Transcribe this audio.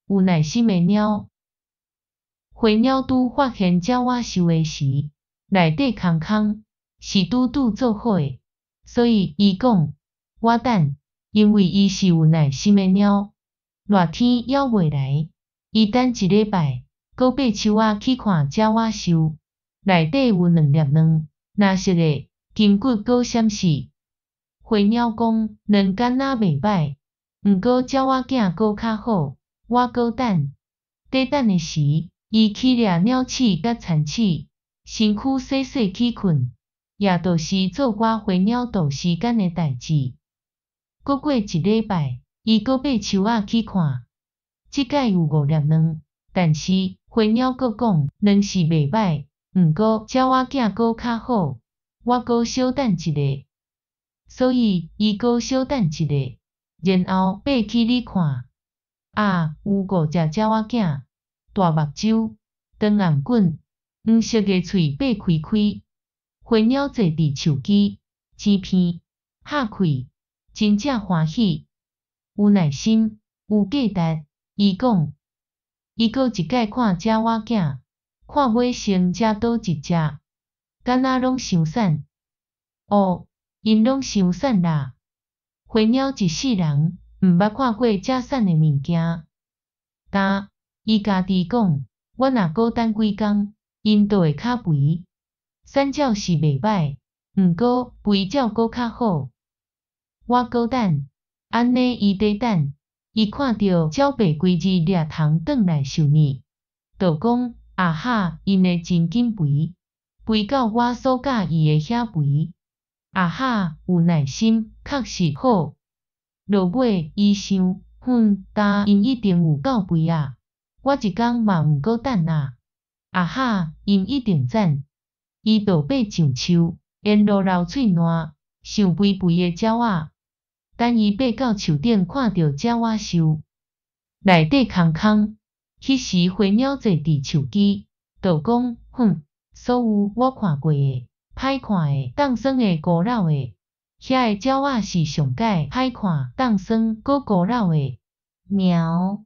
有耐心的貓。飛鳥拄發現鳥仔獸的時，內底空空，是拄拄做好的，所以伊講我等，因為伊是有耐心的貓。熱天猶未來，伊等一禮拜，閣爬樹仔去看鳥仔獸，內底有兩粒卵，藍色的，筋骨閣閃爍。飛鳥講卵敢若袂䆀，毋過鳥仔囝閣較好，我閣等。佇等的時，伊去掠鳥鼠佮田鼠，身軀洗洗去睏，也就是做我飛鳥度時間的代誌。閣過一禮拜，伊閣爬樹仔去看，這擺有五粒卵，但是飛鳥閣講卵是袂䆀，毋過鳥仔囝閣較好，我閣小等一下。所以伊閣小等一下，然後爬起來看，啊，有五隻鳥仔囝，大目睭，長頷頸，黃色的喙擘開開。飛鳥坐佇樹枝，錢片，合氣，真正歡喜，有耐心，有價值。伊講，伊閣一擺看鳥仔囝，看尾先才倒一隻，敢若攏傷瘦。哦，𪜶攏傷瘦啦！飛鳥一世人毋捌看過遮瘦的物件。今伊家己講，我若閣等幾工，𪜶就會較肥。瘦鳥是袂䆀，毋過肥鳥閣較好。我閣等，按呢伊佇等，伊看著鳥爸規日掠蟲轉來受膩，就講啊哈，𪜶會真緊肥，肥到我所佮意的遐肥。啊哈，有耐心，確實好。落尾伊想，哼，今𪜶一定有夠肥啊！我一工嘛毋閣等啊！啊哈，𪜶一定讚。伊就爬上樹，沿路流喙瀾，想肥肥的鳥仔。等伊爬到樹頂，看著鳥仔獸，內底空空。彼時飛鳥坐佇樹枝，就講，哼，所有我看過的，歹看的，凍酸的，古老的，遐个鳥仔是上蓋歹看、凍酸、閣古老的。喵。